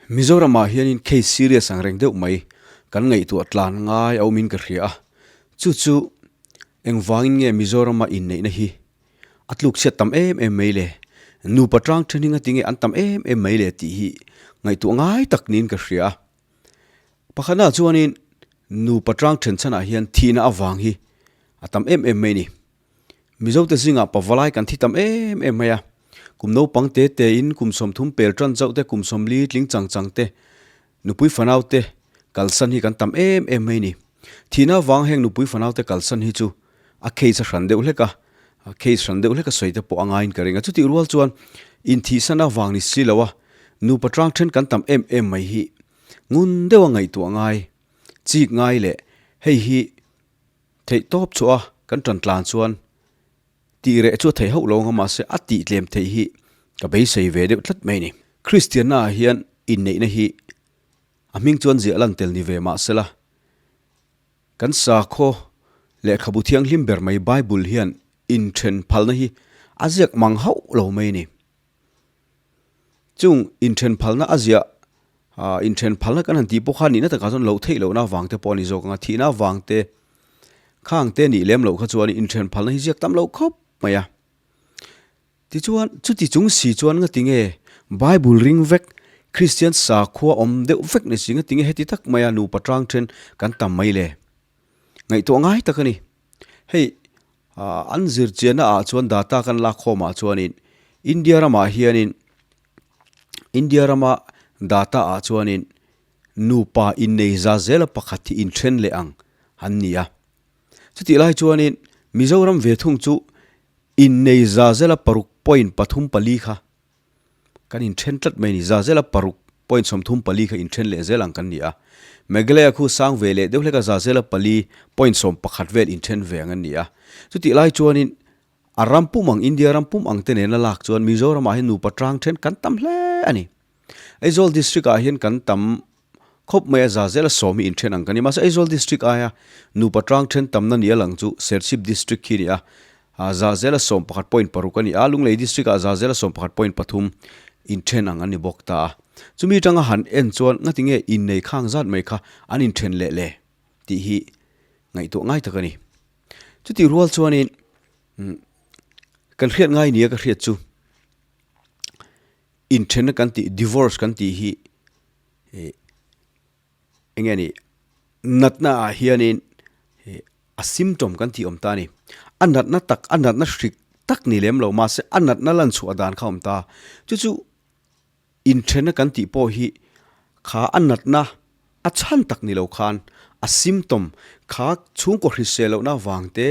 Mizoramah hianin case serious ang reng deuh mai kan ngaihtuah tlan ngai a awmin ka hria a, chu chu engvangin nge Mizorama inneihna hi a tluk chhiat tam em em mai le, nupa tang then hi ngatinge an tam em em mai le tih hi ngaihtuah ngai tak niin ka hria a. Pakhatnaah chuanin nupa tang then chhanah hian thihna avang hi a tam em em mai a ni. Mizote zingah pavalai kan thi tam em em mai a, kum naupang te tein kum 30 pel tan chauh te, kum 40 tling chang chang te, nupui fanau te kalsan hi kan tam em em mai a ni. Thihna avang heng nupui fanau te kalsan hi chu a case a hran deuh hlek a, case hran deuh hlek a sawi te pawh a ngaiin ka ring a. Chutih rual chuan inthihsan avang ni si lo a, nupa tang then kan tam em em mai hi ngun deuha ngaihtuah ngai, chik ngai leh hei hi Theih tawp chu a kan tan tlan chuan tih reh chu a theih hauh lo ang a, mahse a tih tlem theih hi ka beisei ve deuh tlat mai a ni. Kristianna ah hian inneihna hi a hming chuan ziah lan tel ni ve mahsela kan sakhaw lehkhabu thianghlim ber mai Bible hian inthen phalna hi a ziak mang hauh lo mai a ni. Chung inthen phalna a ziah ah inthen phalna kan han tih pawh kha nihna takah chuan loh theih lohna avang te pawh a ni zawk ang a, thihna avang te khang te nih lem loh kha chuan inthen phalna hi ziak tam loh khawp mai a. Tichuan chuti chung si chuan nga tinge Bible ring vek Kristian sakhua awm deuh vek ni si nga tinge heti tak maia nupa tang then kan tam mai le? Ngaihtuah ngai tak a ni. Hei An zirchianna ah chuan data kan lak khawm ah chuanin India ramah hianin India rama data ah chuanin nupa innei za zela pakhat hi inthen leh ang an ni a. Chutih lai chuanin Mizoram ve thung chu innei za zela paruk point 34 kha Kan inthen tlat mai a ni. Za zela paruk point 34 kha inthen leh zel ang kan ni a. Meghalaya khu sang ve leh deuh hlek a za zela pali point 11 vel inthen ve ang an ni a. Chutih lai chuanin a ram pum ang India ram pum ang te nena lak chuan Mizoramah hian nupa tang then kan tam hle a ni. Aizawl district ah hian kan tam khawp mai a za zela 10 hi inthen ang kan ni. Mahse Aizawl district aia nupa tang then tamna ni a lang chu Serchhip district khi a ni a. Za zela 11 point paruk a ni a, Lunglei district ah za zela 11 point pathum inthen ang an ni bawk ta a. Chumi atanga han en chuan ngati nge innei khang zat mai kha an inthen leh le tih hi ngaihtuah ngai tak a ni. Chutih rual chuanin kan hriat ngai nia ka hriat chu inthenna kan tih divorce kan tih hi eng nge ni natna ah hianin a symptom kan tih awm ta a ni. A natna tak a natna hrik tak ni lem lo mahse a natna lan chhuah dan kha awm ta. Chu chu inthenna kan tih pawh hi kha a natna a chhan tak ni lo khan a symptom kha chhungkaw hrisel lohna vang te,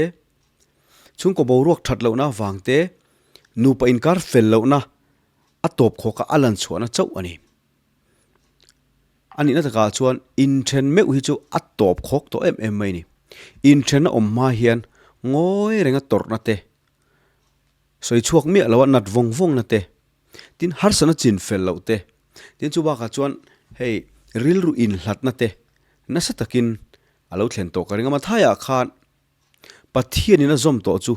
chhungkaw boruak that lohna vang te, nupa inkar fel lohna a tawp khawk a a lan chhuahna chauh a ni. A nihna takah chuan inthen meuh hi chu a tawp khawk tawh em em mai a ni. Inthen a awm hma hian ngawi renga tawrhna te, sawi chhuak miah loa nat vawng vawngna te, tin harsatna chin fel loh te, tin chu bakah chuan hei rilru inhlatna te nasa takin a lo thlen tawh ka ring a. Mathaiah khan Pathianin a zawm tawh chu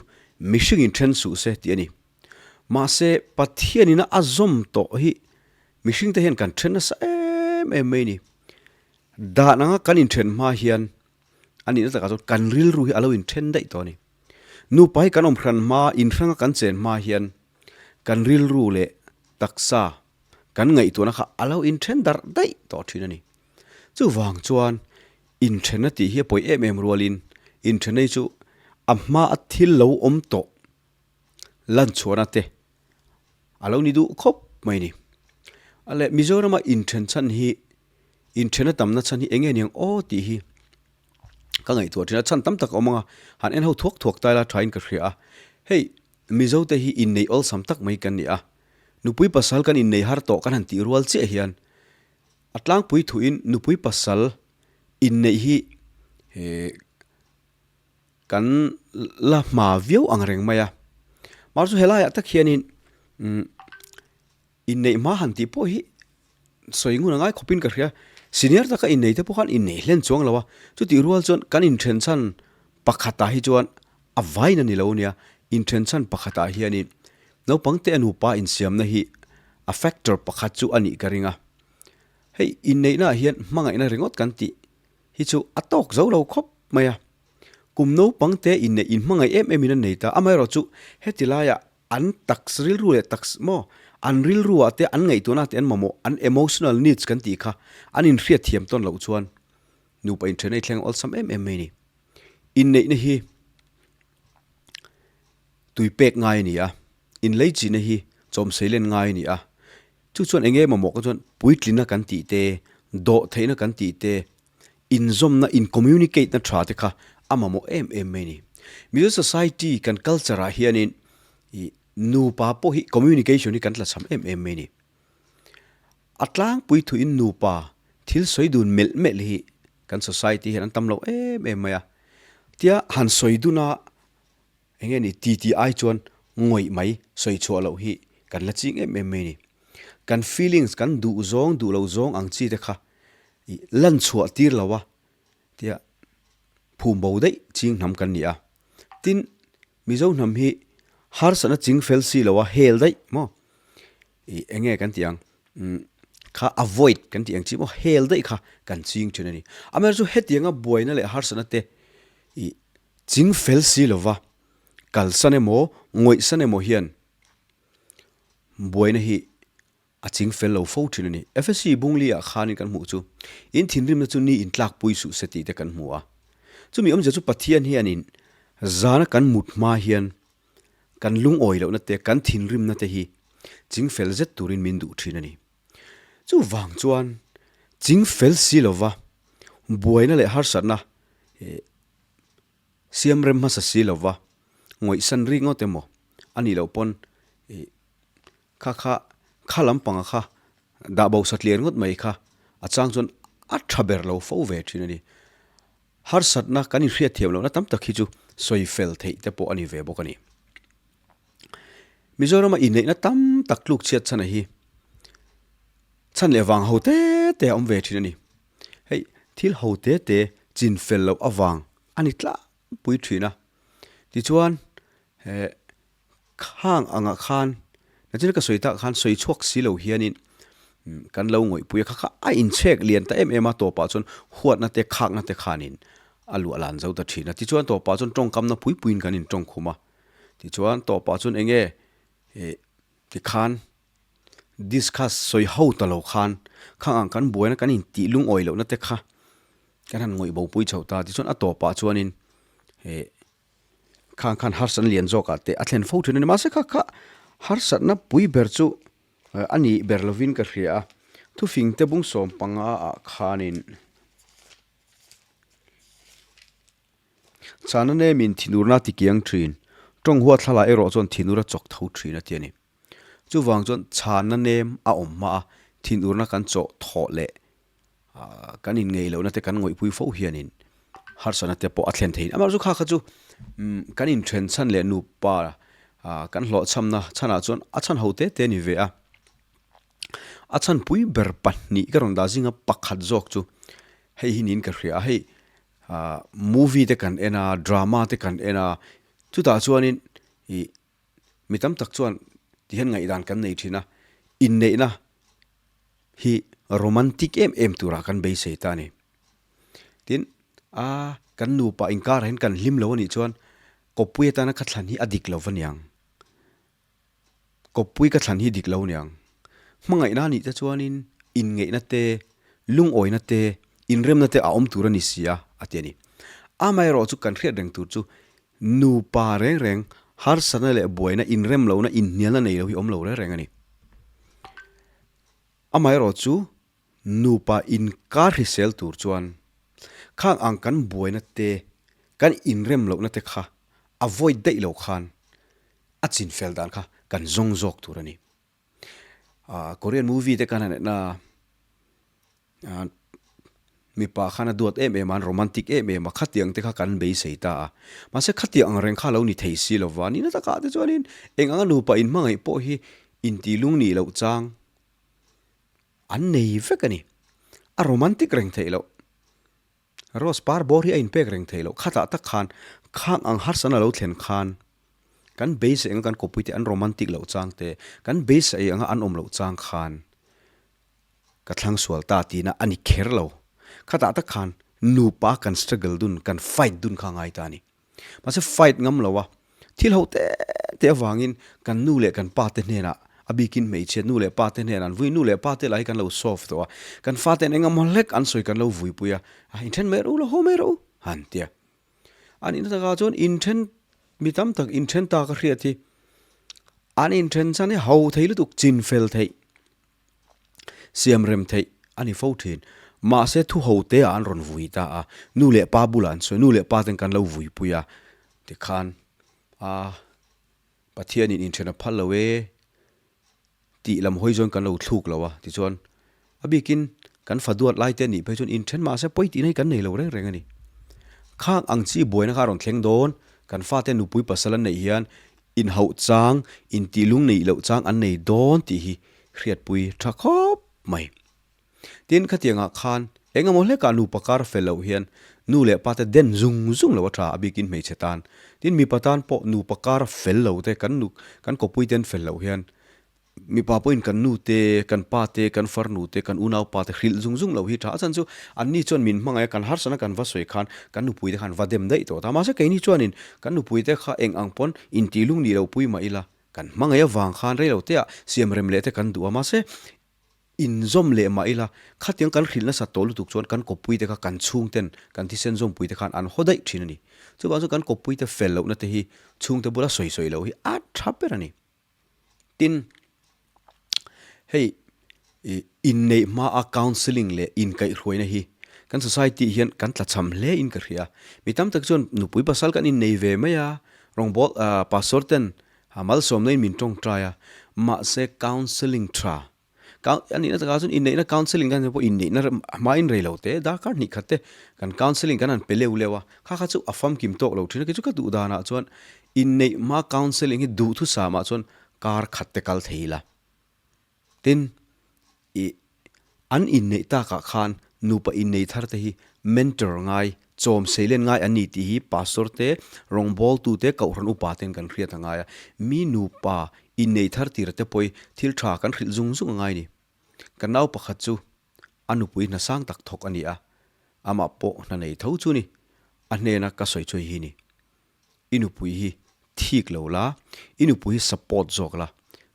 mihringin then suh se tih a ni. Mahse, Pathianin a zawm tawh hi mihringte hian kan then nasa em em mai a ni. Dan anga kan inthen hma hian a nihna takah chuan kan rilru hi a lo inthen daih tawh a ni. Nupa hi kan awm hran hma, inhranga kan chen hma hian kan rilru leh taksa kan ngaihtuahna kha a lo inthen darh daih tawh thin a ni. Chuvang chuan Inthenna tih hi a pawi em em rualin inthenna hi chu a hma a thil lo awm tawh lan chhuahna te a lo ni duh khawp mai a ni. A leh Mizorama inthen chhan hi inthenna tamna chhan hi eng nge niang aw tih hi ka ngaihtuah thin a, chhan tam tak a awm ang a, han en ho thuak thuak ta ila thain ka hria a. Hei Mizote hi inneih awlsam tak mai kan ni a, nupui pasal kan innei har tawh kan han tih rual chiah hian A tlangpui thuin nupui pasal inneih hi kan la hma viau ang reng mai a. Mahse chu helaiah tak hianin inneih hma han tih pawh hi sawi ngun a ngai khawpin ka hria. Senior taka innei te pawh khan inneih hlen chuang lo a, chutih rual chuan kan inthen chhan pakhatah hi chuan a vain a ni lo nia. Inthen chhan pakhatah hianin naupang te a nupa insiamna hi a factor pakhat chu a nih ka ring a. Hei inneihnaah hian hmangaihna ringawt kan tih hi chu a tawk zo lo khawp mai a. Kum naupang te inneih inhmangaih em emin an nei ta. Amaherawhchu heti laiah an taks rilru leh taks maw an rilruah te an ngaihtuahna te an mamawh an emotional needs kan tih kha an inhriat thiam tawn loh chuan nupa inthen a inthleng awlsam em em mai a ni. Inneihna hi tui pek ngai a ni a, inlei chihna hi chawmsei len ngai a ni a, chu chuan eng nge mamawh ka chuan puitlina kan tih te, dawh theihna kan tih te, inzawmna in communicate na tha te kha a mamawh em em mai a ni. Mizo society kan culture ah hianin ih nupa pawh hi communication hi kan tlachham em em mai a ni. A tlangpui thuin nupa thil sawi dun melh melh hi kan society hian an tam lo em em mai a, tia han sawi dun a eng nge ni ti ti ai chuan ngawih mai sawi chhuah loh hi kan la ching em em mai a ni. Kan feelings kan duh zawng duh lo zawng ang chi te kha ih lan chhuah tir lo a tia phum bo daih ching hnam kan ni a, tin Mizo hnam hi harsatna ching fel si lo a hel daih maw. Ih eng nge kan tih ang umm kha avoid kan tih ang chi maw hel daih kha kan ching thin a ni. Amaherawhchu chu hetianga buaina leh harsatna te ih ching fel si lova kalsan emaw ngawihsan emaw hian buaina hi a ching fel lo fo thin a ni. FSC Bungli ah khanin kan hmuh chu in thinrimna chu ni intlakpui suh se tih te kan hmu a. Chumi awmzia chu Pathian hianin zana kan mut hma hian Kan lungawi lohna te, kan thinrimna te hi chingfel zet turin min duh thin a ni. Chuvang chuan chingfel si lova buaina leh harsatna siam rem hmasa si lova ngawihsan rik ngawt emaw a nih loh pawn kha kha kha lampanga kha dah bo satlian ngawt mai kha a chang chuan a tha ber lo fo ve thin a ni. Harsatna kan inhriat thiam lohna tam tak hi chu sawi fel theih te pawh a ni ve bawk a ni. Mizorama inneihna tam tak tluk chhiat chhan a hi chhan leh vang ho te te a awm ve thin a ni. Hei thil ho te te chin fel loh avang a ni tlangpui thin a. Tichuan he Khang angah khan nachin ka sawi tak khan sawi chhuak si lo hianin kan lo ngawihpui a, kha kha a inchhek lian ta em em a tawpah chuan huatna te khakna te khanin a luah lan zo ta thin a, tichuan tawpah chuan tawngkamna pui puiin kan intawngkhum a, tichuan tawpah chuan eng nge ih tikhan discuss sawi ho ta lo khan khang ang kan buaina kan intih lungawi lohna te kha kan han ngawih bo pui chho ta, tichuan a tawpah chuanin ih Khang khan harsatna lian zawkah te a thlen fo thin a ni. Mahse kha kha harsatna pui ber chu a nih ber lovin ka hria a. Thufing te bung 15 ah khanin chana nemin thinurna a tikiang thin. Tawng huat thlalai erawh chuan thinur a chawk tho thin a ti a ni. Chuvang chuan chana nem a awm hma a thinurna kan chawh thawh leh kan inngeih lohna te kan ngawihpui fo hianin harsatna te pawh a thlen thei. Amaherawhchu kha kha chu kan inthen chhan leh nupa kan hlawhchhamna chhanah chuan a chhan ho te te a ni ve a. A chhan pui ber pahnih ka rawn dah zinga pakhat zawk chu hei hi niin ka hria a, hei movie te kan en a, drama te kan en a, chutah chuanin ih Mi tam tak chuan ti hian ngaihdan kan nei thin a, inneihna hi romantic em em turah kan beisei ta a ni. Tin, a kan nupa inkarah hian kan hlim lo a nih chuan kawppui atana ka thlan hi a dik lo va niang. Kawppui ka thlan hi dik lo niang. Hmangaihna a nih te chuanin inngeihna te, lungawina te, inremna te a awm tur a ni si a, a ti a ni. Amaherawhchu chu kan hriat reng tur chu Nupa reng reng harsatna leh buaina inrem lohna inhnialna nei lo hi awm lo reng reng a ni. Amaherawh chu nupa inkar hrisel tur chuan khang ang kan buaina te, kan inrem lohna te kha avoid daih lo khan a chinfel dan kha kan zawng zawk tur a ni. Korean movie te khan a neihna Mipa khan a duat em em a, an romantic em em a, khatiang te kha kan beisei ta a. Mahse khatiang ang reng kha lo ni thei si lova, nihna takah te chuanin eng anga nupa inhmangaih pawh hi inti lung nih loh chang an nei vek a ni. A romantic reng theih loh. Rose par bawr hi a inpek reng theih loh. Khatah tak khan khang ang harsatna lo thlen khan. Kan beisei anga kan kawppuite an romantic loh chang te, kan beisei anga an awm loh chang khan ka thlang sual ta tihna a ni kher lo. Khatah tak khan nupa kan struggle dun, kan fight dun kha a ngai ta a ni. Mahse fight ngam lo a, thil ho te te avangin kan nu leh kan pa te hnenah, a bikin hmeichhia nu leh pa te hnenah an vui, nu leh pa te lah hi kan lo solve tawh a, kan faten engemaw hlek an sawi kan lo vuipui a, a inthen mai rawh u, lo haw mai rawh u, han ti a. A nihna takah chuan inthen mi tam tak inthen ta ka hriat hi an inthen chhan hi ho thei lutuk chin fel theih siam rem theih a ni fo thin. Mahse thu ho te ah an rawn vui ta a, nu leh pa bulah an sawi, nu leh pa ten kan lo vuipui a tikhan a Pathianin inthen a phal lo e. Tih lam hawi chuan kan lo thluk lo a, tichuan a bikin kan fa duat lai te nih phei chuan inthen mahse pawi tihna hi kan nei lo reng reng a ni. Khang ang chi buaina kha a rawn thleng dawn, kan fate nupui pasal an neih hian inhauh chang, intih lung neih loh chang an nei dawn tih hi hriatpui tha khawp mai. Tin, khatiangah khan eng emaw hlekah nupa kar fel loh hian nu leh pa te den zung zung lo a tha, a bikin hmeichhe tan. Tin, mipa tan pawh nupa kar fel lo te, kan nu, kan kawpui ten fel loh hian mipa pawhin kan nu te, kan pa te, kan farnu te, kan unaupa te hrilh zung zung loh hi tha. A chhan chu anni chuan min hmangaih a, kan harsatna kan va sawi khan kan nupui te khan va dem daih tawh ta. Mahse, keini chuanin kan nupui te kha eng ang pawn intih lung nih loh pui mah ila, kan hmangaih avang khan reilo teah siam rem leh te kan duh a. Mahse, Inzawm leh mah ila, khatiang kan hrilh nasat tawh lutuk chuan kan kawppui te kha kan chhungten, kan thisen zawmpui te khan an haw daih thin a ni. Chuvang chuan kan kawppui te fel lohna te hi chhungte bula sawi sawi loh hi a tha ber a ni. Tin, hei inneih hmaa counselling leh inkaihhruaina hi kan society hian kan tlachham hle in ka hria. Mi tam tak chuan nupui pasal kan innei ve mai a, rawngbawl pastor ten A malsawmna in min tawngtai a, mahse counselling tha a nihna takah chuan inneihna counselling kan pawh inneihna hmain rei lo te darkar hnih khat te kan counselling kan han pe leuh leuh a, kha kha chu a famkim tawk lo thin a, kei chu ka duh danah chuan inneih hma counselling hi duhthusam ah chuan kar khat te kal thei ila. Tin, i an inneih takah khan nupa innei thar te hi mentor ngai, chawm seilen ngai an ni tih hi pastor te, rawngbawltu te, kohhran upa ten kan hriat a ngai a. Mi nupa innei thar tir te pawhi thil tha kan hrilh zung zung a ngai ni. Ka nau pakhat chu a nupui hna sang tak thawk a ni a, amah pawh hna nei tho chu ni, a hnena ka sawi chu hei hi ni. I nupui hi thik lo la, i nupui hi support zawk la,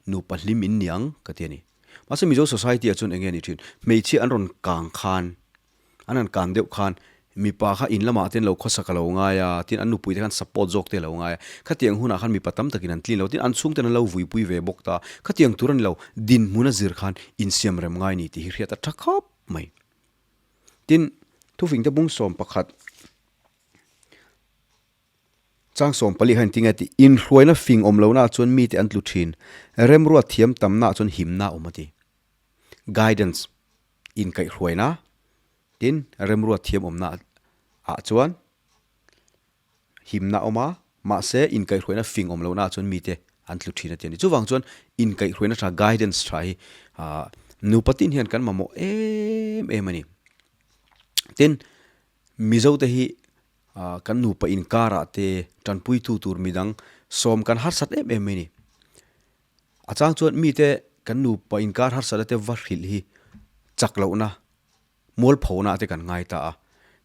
nupa hlim in ni ang ka ti a ni. Mahse Mizo society ah chuan enge a ni thin, hmeichhia an rawn kang khan, an han kang deuh khan mipa kha in lamah te an lo khawsak a lo ngai a, tin an nupui te khan support zawk te a lo ngai a, khatiang hunah khan mipa tam takin an tlin lo, tin an chhungten an lo vuipui ve bawk ta, khatiang tur a ni lo, dinhmun a zir khan insiam rem ngai ni tih hi hriat a tha khawp mai. Tin, thufingte bung 11. Chang 14 kha engtin nge tih? Inhruaina fing awm lohnaah chuan mite an tlu thin, remruat thiam tamnaah chuan himna a awm a ti. Guidance, inkaihhruaina, tin remruat thiam awmna ah chuan himna a awm a, mahse inkaihhruaina fing awm lohnaah chuan mite an tlu thin a ti a ni. Chuvang chuan inkaihhruaina tha, guidance tha hi nupa tin hian kan mamawh em em a ni. Tin, Mizote hi kan nupa inkarah te tanpuitu tur midang sawm kan harsat em em mai ni. A chang chuan mite kan nupa inkar harsatna te va hrilh hi chak lohna, mualphona te kan ngai ta a.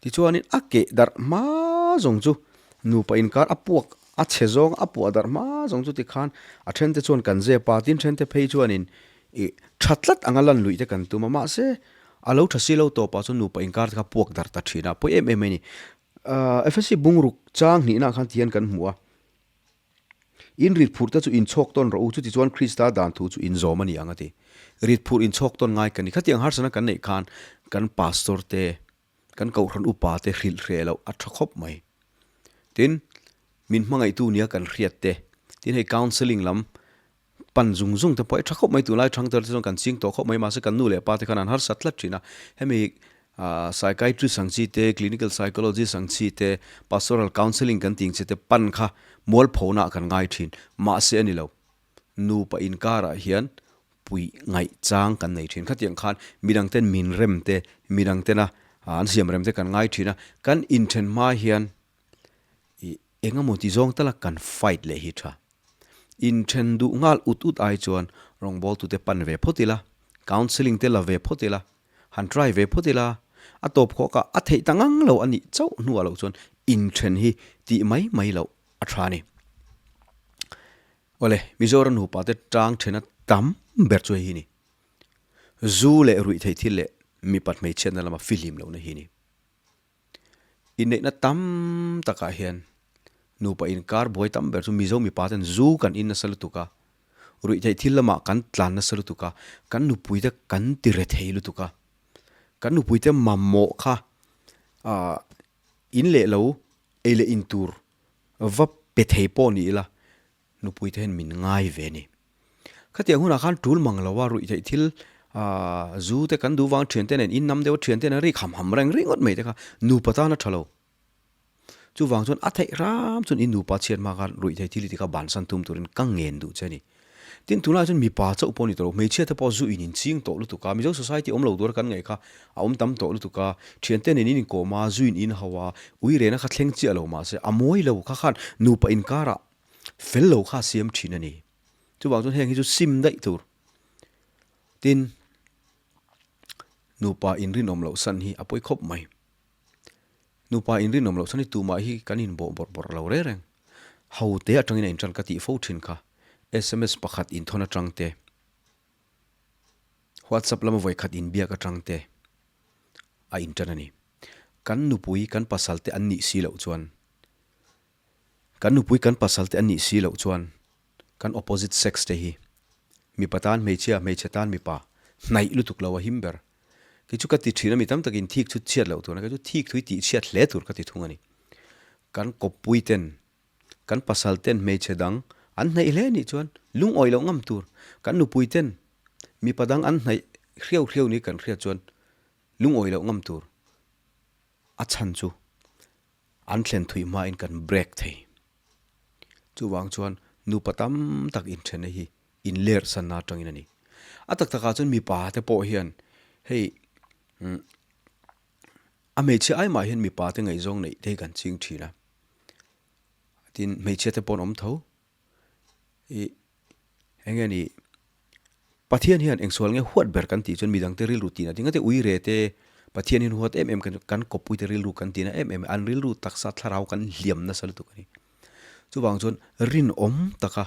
Tichuanin a keh darh hma zawng chu nupa inkar a puak a chhe zawng a puah darh hma zawng chu tikhan a thente chuan kan zep a, tin thente phei chuanin ih tha tlat anga lan luih te kan tum a, mahse A lo tha si lo tawpah chuan nupa inkar te kha puak darh ta thin a, pawi em em mai a ni. FSC bungruk chang hnihnaah khan tihian kan hmu a, In rit phurh te chu inchhawk tawn rawh u, chuti chuan Krista dan thu chu inzawm a ni ang a ti. Rit phurh inchhawk tawn ngai ka ni. Khatiang harsatna kan neih khan kan pastor te, kan kohhran upa te hrilh hreh loh a tha khawp mai. Tin, min hmangaihtu nia kan hriat te, tin hei counselling lam Pan zung zung te pawh i tha khawp mai tunlai thang tel te chuan kan ching tawh khawp mai mahse kan nu leh pa te khan an harsat tlat thin a, hemi psychiatrist ang chi te, clinical psychologist ang chi te, pastoral counselling kan tih ang chi te pan kha mualphona ah kan ngai thin mahse a ni lo nupa inkarah hian puih ngaih chang kan nei thin khatiang khan midang ten min rem te midang tena an siam rem te kan ngai thin a kan inthen hma hian ih engemaw ti zawng tala kan fight leh hi tha. Inthen duh nghal ut ut ai chuan rawngbawltute pan ve phawt ila, counselling te la ve phawt ila, han try ve phawt ila, a tawp khawkah a theih ta ngang lo a nih chauh hnuah loh chuan inthen hi tih mai mai loh a tha a ni. Awle, Mizoram nupa te tang thena tam ber chu hei hi ni. Zu leh ruihtheih thil leh mipat hmeichhiatna lama fihlim lohna hi ni. Inneihna tam takah hian nupa inkar buai tam ber chu Mizo mipa ten zu kan in nasa lutuk a, ruihtheih thil lamah kan tlan nasa lutuk a, kan nupuite kan ti re thei lutuk a, kan nupuite mamawh kha ah in leh lo ei leh in tur va pe thei pawh ni ila Nupuite hian min ngai ve a ni. Khatiang hunah khan tul mang lo a, ruihtheih thil aah zu te kan duh vang thiante nen in nam deuh a thiante nen rik ham ham reng ringawt mai te kha nupa tan a tha lo. Chuvang chuan a theih hram chuan in nupa chhiat hma khan ruihtheih thil i ti kha bansan tum turin ka ngen duh che a ni. Tin tunlai chuan mipa chauh pawh a ni tawh lo, hmeichhia te pawh zu in in ching tawh lutuk a, Mizo society awm lo tura kan ngaih kha a awm tam tawh lutuk a, thiante nen in inkawm a, zu in in hau a, ui rena kha thleng chiah lo mahse a mawi lo kha khan nupa inkarah Fel lo kha siam thin a ni. Chuvang chuan heng hi chu sim daih tur. Tin, nupa inrinawm loh san hi a pawi khawp mai. Nupa inrinawm loh san hi tumah hi kan inbawh bawrh bawrh lo reng reng. Ho te atangin a intan ka tih fo thin kha. Sms pakhat inthawn atang te, WhatsApp lama vawikhat inbiak atang te a intan a ni. Kan nupui, kan pasal te an nih si loh chuan Kan nupui kan pasal te an nih si loh chuan kan opposite sex te hi mipa tan hmeichhia, hmeichhe tan mipa hnaih lutuk lo a him ber. Kei chu ka ti thin a mi tam takin thik chu chhiat loh tur a, kei chu thik thui tih chhiat hle tur ka ti thung a ni. Kan kawppui ten, kan pasal ten hmeichhe dang an hnaih hle nih chuan lungawi loh ngam tur. Kan nupui ten mipa dang an hnaih hriau hriau ni kan hriat chuan lungawi loh ngam tur. A chhan chu An thlen thuih hmain kan break thei. Chuvang chuan nupa tam tak inthenna hi inler sanna atangin a ni. A tak takah chuan mipa te pawh hian hei a hmeichhia ai mah hian mipa te ngaihzawng neih te hi kan ching thin a. Tin, hmeichhia te pawh an awm tho. Ih eng nge ni Pathian hian eng sual nge huat ber kan tih chuan midangte rilru tihna ding ate ui re te Pathian hian huat em em kan kan kawppuite rilru kan tihna em em an rilru taksa thlarau kan hliam nasa lutuk a ni. Chuvang chuan rinawm taka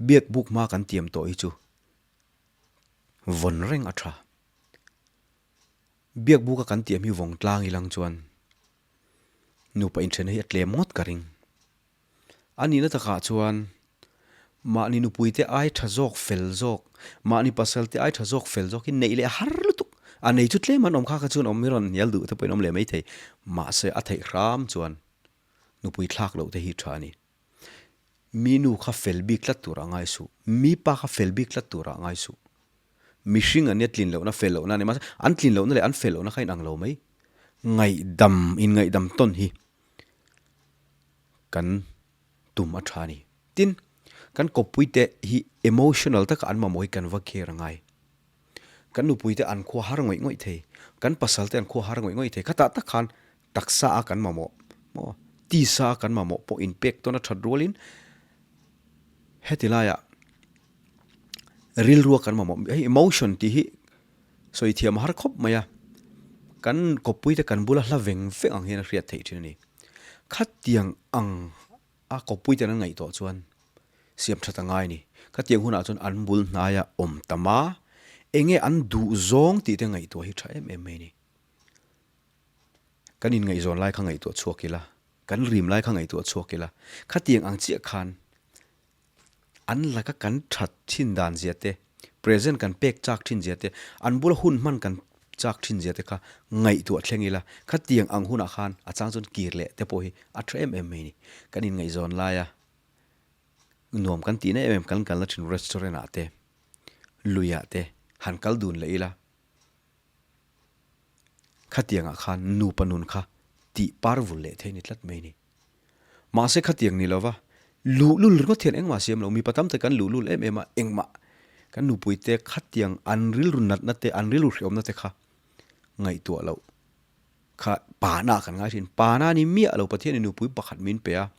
biak buk hma kan tiam tawh hi chu vawn reng a tha. Biak buka kan tiam hi vawng tlang ilang chuan nupa inthenna hi a tlem ngawt ka ring. A nihna takah chuan mahni nupuite ai tha zawk fel zawk, mahni pasalte ai tha zawk fel zawk hi neih leh har lutuk. A nei chu tlem an awm kha kha chuan awm i rawn hnial duh te pawhin awm leh maithei. Mahse a theih hram chuan nupui thlak loh te hi tha a ni. Mi nu kha fel bik tlat turah ngai suh, mi pa kha fel bik tlat turah ngai suh. Mihring an nia tlin lohna fel lohna a ni mahse an tlin lohna leh an fel lohna kha inang lo mai. Ngaihdam, inngaihdam tawn hi kan tum a tha a ni. Tin, kan kawppuite hi emotional taka an mamawh hi kan va care a ngai. Kan nupuite an khua har ngawih ngawih thei, kan pasalte an khua har ngawih ngawih thei. Khatah tak khan taksa a kan mamawh maw, tisa a kan mamawh pawh inpek tawn a that rualin heti laiah rilrua kan mamawh, hei emotion tih hi Sawi thiam a har khawp mai a, kan kawppuite kan bula hla veng veng ang hian a hriat theih thin a ni. Khatiang ang a kawppuite an ngaih tawh chuan siam that a ngai a ni. Khatiang hunah chuan an bul hnaia awm tam a, eng nge an duh zawng tih te ngaihtuah hi tha em em mai a ni. Kan inngaihzawn lai kha ngaihtuah chhuak ila, kan rim lai kha ngaihtuah chhuak ila, khatiang ang chiah khan An laka kan that thin dan zia te, present kan pek chak thin zia te, an bula hun hman kan chak thin zia te kha ngaihtuah thleng ila, khatiang ang hunah khan a chang chuan kir leh te pawh hi a tha em em mai ni. Kan inngaihzawn laia nuam kan tihna em em kan kalna thin restaurant ah te, luiah te han kal dun leh ila, khatiangah khan nupa nun kha tih par vul leh thei ni tlat mai ni. Mahse khatiang ni lova, luhlul ringawt hian engmah siam lo, mipa tam tak kan luhlul em em a, engmah kan nupuite khatiang an rilru natna te, an rilru hreawmna te kha ngaihtuah loh kha pana kan ngai thin. Pana ni miah lo Pathianin nupui pakhat min pe a,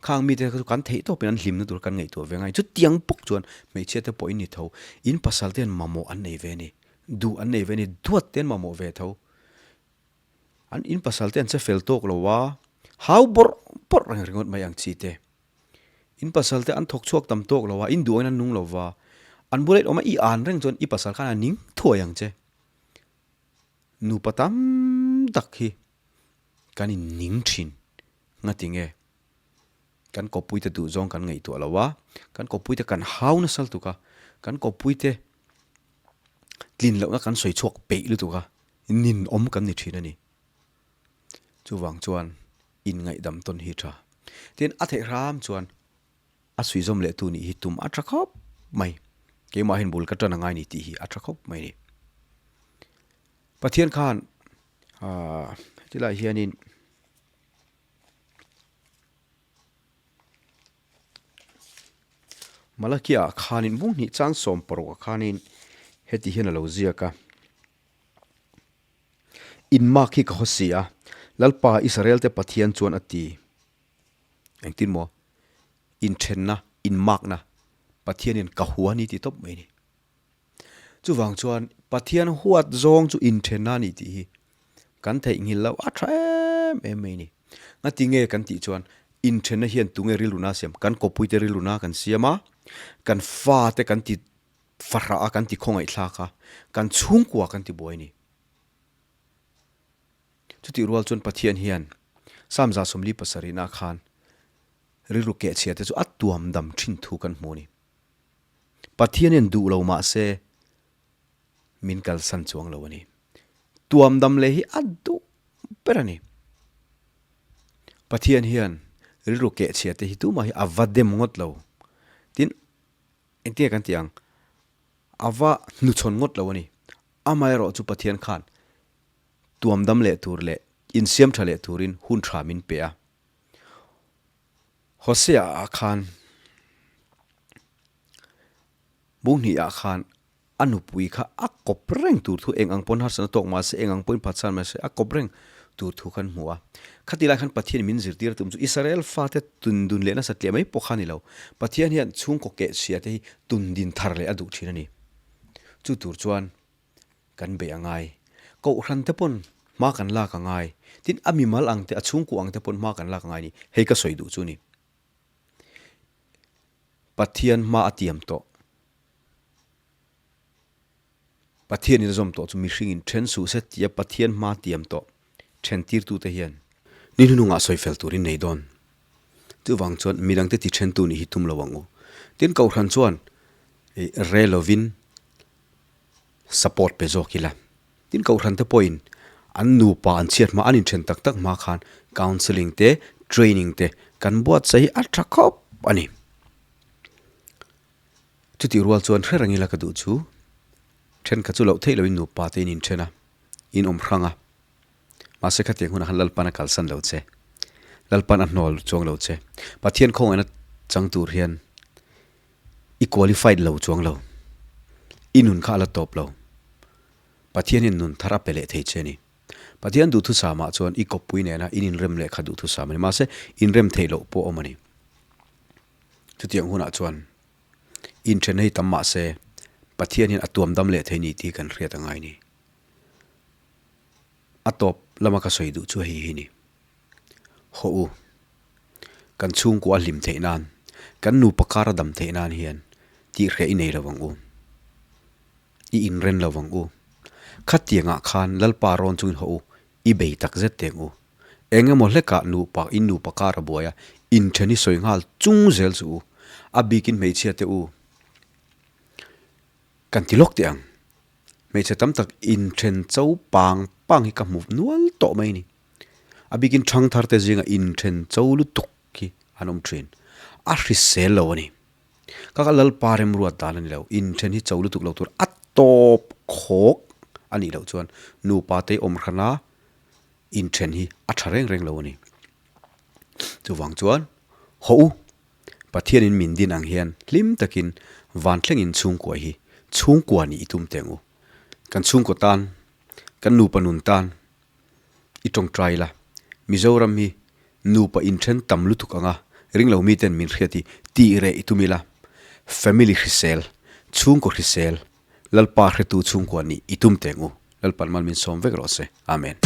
Khang mite kha chu kan theih tawpin an hlimna tur kan ngaihtuah ve ngai. Chutiang bawk chuan hmeichhia te pawh in ni tho. In pasal te hian mamawh an nei ve a ni. Duh an nei ve a ni. Duat te an mamawh ve tho. An in pasal te an che fel tawk lo a, hau bawrh bawrh reng ringawt mai ang chi te. In pasal te an thawk chhuak tam tawk lo a, in duh angin an nung lo va. An bula in awm a, i an reng chuan i pasal khan a ning thuai ang che. Nupa tam tak hi kan in ning thin ngati nge? Kan kawppuite duh zawng kan ngaihtuah lo a, kan kawppuite kan hau nasal tuk a, kan kawppuite tlin lohna kan sawi chhuak peih lutuk a, ninawm kan ni thin a ni. Chuvang chuan inngaihdam tawn hi tha. Tin, a theih hram chuan a suihzawm leh tu nih hi tum a tha khawp mai. Keimah hian bul ka tan a ngai ni tih hi a tha khawp mai a ni. Pathian khan aaa tilai hianin Malakia ah khanin bung hnih chang 16 ah khanin heti hian a lo ziak a. Inmak hi ka haw si a, Lalpa Israel te Pathian chuan a ti. Engtin maw? Inthenna, inmakna, Pathianin ka hua ni ti tawp mai a ni. Chuvang chuan Pathian huat zawng chu inthenna a ni tih hi kan theihnghilh loh a tha em em mai a ni. Ngati nge kan tih chuan inthenna hian tunge rilruna a siam? Kan kawpuite rilruna kan siam a, kan fate kan ti fahrah a, kan ti khawngaihthlak a, kan chhungkua kan ti buai a ni. Chutih rual chuan Pathian hian Psalm 47 khan rilru kehchhia te chu a tuam dam thin thu kan hmu a ni. Pathian hian duh lo mah se min kalsan chuang lo a ni. Tuam dam leh hi a duh ber a ni. Pathian hian rilru kehchhia te hi tumah hi a va dem ngawt lo. Tin, engtinge kan tih ang? A va hnuchhawn ngawt lo a ni. Amaherawh chu Pathian khan tuam dam leh tur leh insiam tha leh turin hun tha min pe a. Hosea ah khan Bunghnih ah khan a nupui kha a kawp reng tur thu eng ang pawn harsatna tawk mahse eng ang pawhin phatsan mahse a kawp reng tur thu khan hmu a. Khati lai khan Pathian min zirtir a tum chu Israel fate tun dun leh nasa tliah mai pawh kha a ni lo. Pathian hian chhungkaw kehchhia te hi tun din thar leh a duh thin a ni. Chu tur chuan kan beih a ngai. Kohhran te pawn hma kan lak a ngai. Tin, a mimal ang te, a chhungkuah ang te pawn hma kan lak a ngai a ni. Hei ka sawi duh chu a ni. Pathian hma a tiam tawh. Pathianin a zawm tawh chu mihringin then suh se tia Pathian hma tiam tawh then tirtute hian ni hnunungah sawi fel turin nei dawn. Chuvang chuan midangte ti thentu nih hi tum lo ang u. Tin, Kohhran chuan re lovin support pe zawk ila. Tin Kohhran te pawhin an nupa an chhiat hma an inthen tak tak hma khan counselling te training te kan buatsaih hi a tha khawp a ni. Chutih rual chuan hre reng ila ka duh chu thenkhat chu loh theih loin nupa te in inthen a, in awm hrang a. Mahse khatiang hunah khan Lalpan a kalsan lo che. Lalpan a hnawl chuang lo che. Pathian khawngaihna chang tur hian I qualified lo chuang lo. I nun kha a la tawp lo. Pathian hian nun thar a pe leh thei che a ni. Pathian duhthusam ah chuan i kawppui nena in inrem leh kha duhthusam a ni. Mahse, inrem theih loh pawh a awm a ni. Chutiang hunah chuan inthen hei tam mahse Pathian hian a tuam dam leh thei ni tih kan hriat a ngai ni. A tawp lama ka sawi duh chu hei hi ni. Hawh u, kan chhungkua a hlim theih nan, kan nupa kar a dam theih nan hian tihhreh i nei lo ang u, i inren lo ang u. Khatiangah khan Lalpa rawn chungin hawh u, i bei tak zet teng u. Eng emaw hlekah nupa in nupa kar a buai a, inthen i sawi nghal chung zel chu u. A bikin hmeichhia te u, kan ti lawk teh ang. Hmeichhe tam tak inthen cho pang pang hi ka hmu nual tawh mai a ni. A bikin thangthar te zinga inthen cho lutuk hi an awm thin. A hrisel lo a ni. Ka ka Lalpa remruat dan a ni lo. Inthen hi cho lutuk lo tur a tawp khawk a nih loh chuan nupa te awm hrana inthen hi a tha reng reng lo a ni. Chuvang chuan haw u Pathianin min din ang hian hlim takin van thlengin chhungkua hi chhungkua nih i tum teng u. Kan chhungkaw tan, kan nupa nun tan i tawngtai la. Mizoram hi nupa inthen tam lutuk anga Ringlo miten min hriat hi tih reh i tum ila, family hrisel, chhungkaw hrisel, Lalpa hretu chhungkua nih i tum teng u. Lalpan mal min sawm vek rawh se. Amen.